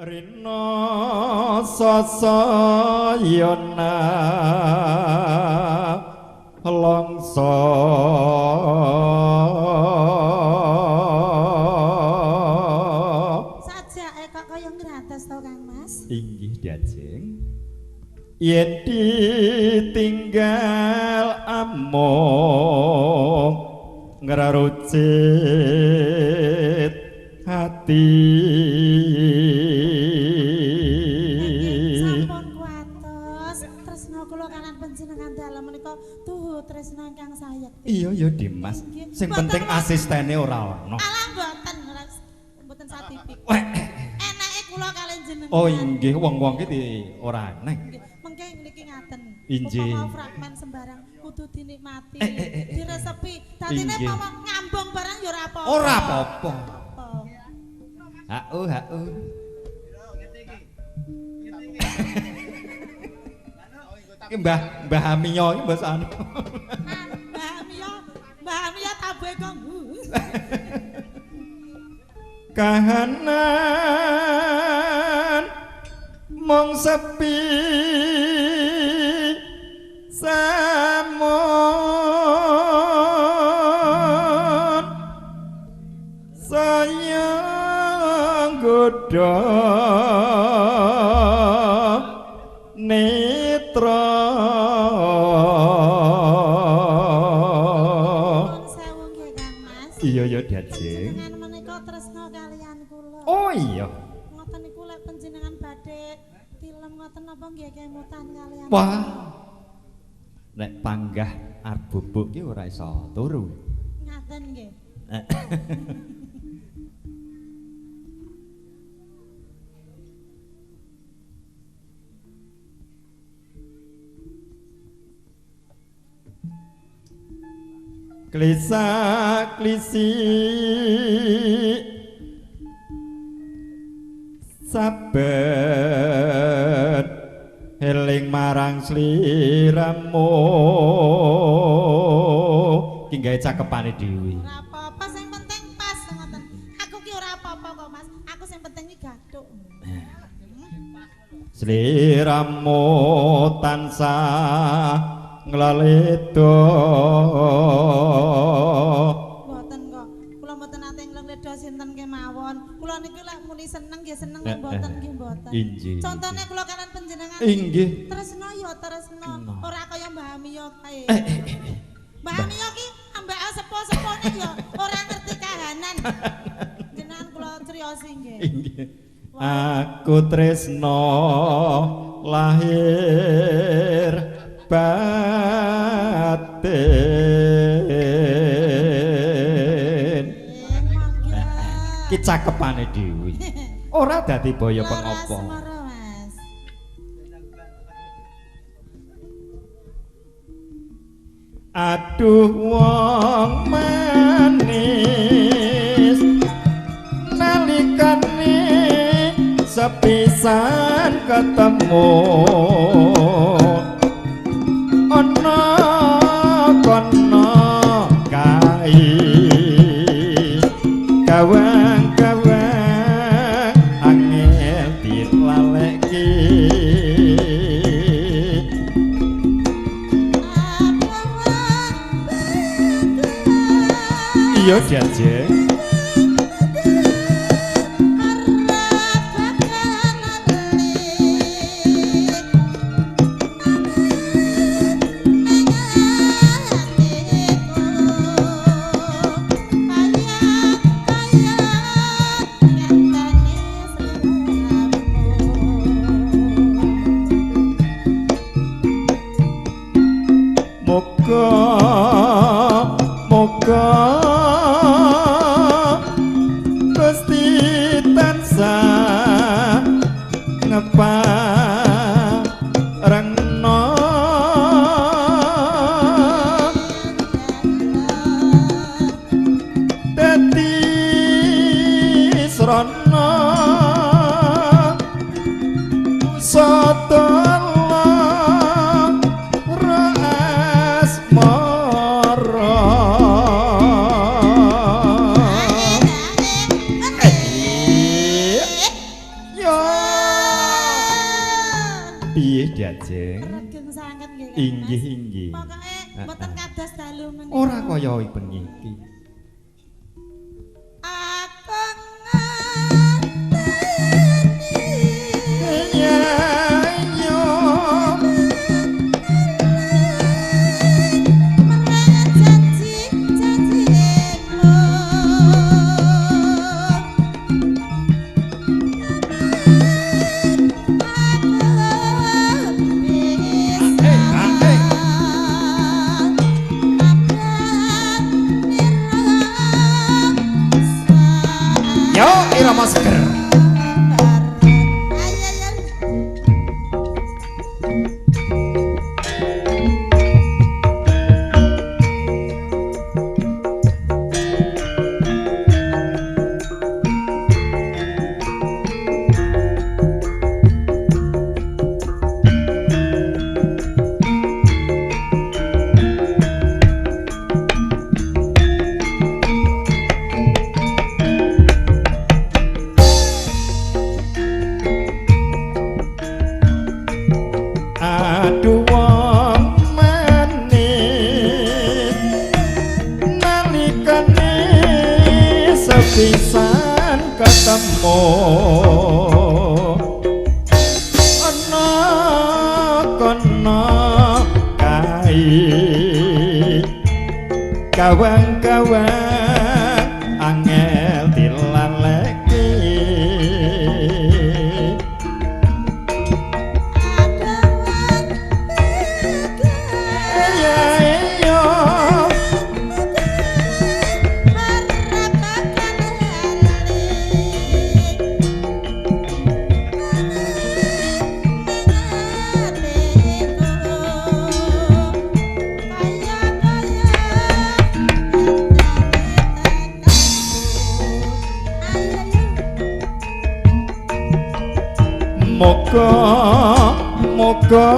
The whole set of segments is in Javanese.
Rina sasayana longso. Sajake kok kaya ngrates to Kang Mas? Inggih Diajeng. Yen ditinggal amung ngrarucit hati. Sampun kuatos tresna kula kaliyan panjenengan dalem menika tuhu tresna ingkang sayekti. Iya ya Dimas, sing penting asistene ora ana. Alah mboten, mboten satipik. Enake kula kaliyan jenengan. Oh inggih, wong-wong ki ora eneng. Mengke niki ngaten. Inggih. Upama fragmen sembarang kudu dinikmati, diresepi. Dadine upama ngambung barang ya ora apa-apa. Ora apa-apa. Hau hau. Iki Mbah Mbah Amio iki mbah anu. Mbah Amio, Mbah Amio tabuhe kok. Kahanan mong sepi samon sayang godha netra. Nuwun sewu nggih Kang Mas. Iya ya Diajeng. Panjenengan menika tresna kaliyan kula. Oh iya. Ngoten niku lek panjenengan badhe tilem ngoten napa nggih kemutan kaliyan. Wah. Nek panggah arep bubuk ki ora iso turu. Ngaten nggih. Klisa klisi saben eling marang sliramu ki gawe cakepane dhewe. Ora apa-apa sing penting pas ngoten. Aku ki ora apa-apa kok Mas. Aku sing penting ki gathuk. Sliramu tansah nglaledo. Mboten kok. Kula mboten nate ngleledo sinten kemawon. Kula niki lek muni seneng nggih seneng, lek mboten nggih mboten. Contone kula kalian panjenengan. Inggih. Tresna ya tresna, ora kaya Mbah Amio kae. Mbah Amio ki ambake sepo-sepone ya ora ngerti kahanan. Jenengan kula criosi nggih. Inggih. Aku tresna lahir batin. Ki cakepane dhewe. Ora dadi boyo pengopo. Aduh wong manis nalikane sepisan ketemu ana kono kai gawang-gawang angel dilaleki. Iya Diajeng. Muga Gusti tansah ngeparengno dadi srana pusata. Yo. Piye Diajeng? Regeng sanget nggih. Inggih inggih. Pokoke mboten kados dalu menika. Ora kaya bengi iki. Aku ngenteni ya janji-janjimu. Yo irama seger. Aduh wong manis nalikane sepisan ketemu ana kono kae kawang-kawang angel dilaleki. Moga moga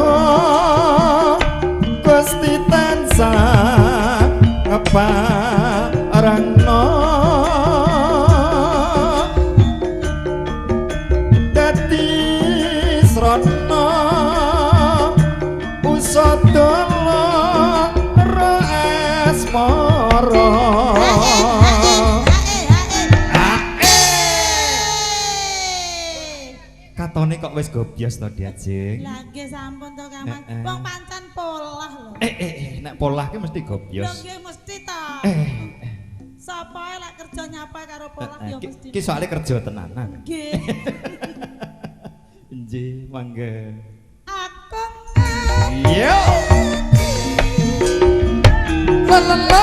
Gusti tansah ngeparengno dadi srana usada lara asmara. Katone kok wis gobyos to Diajeng. Lah nggih sampun to Kang Mas. Wong pancen polah lho. Nek polah ki mesti gobyos. Lho nggih mesti to. Sapa lek kerja nyapa karo polah ya mesti. Ki soalé kerja tenanan. Nggih. Nggih, mangga. Aku Yo. La la la.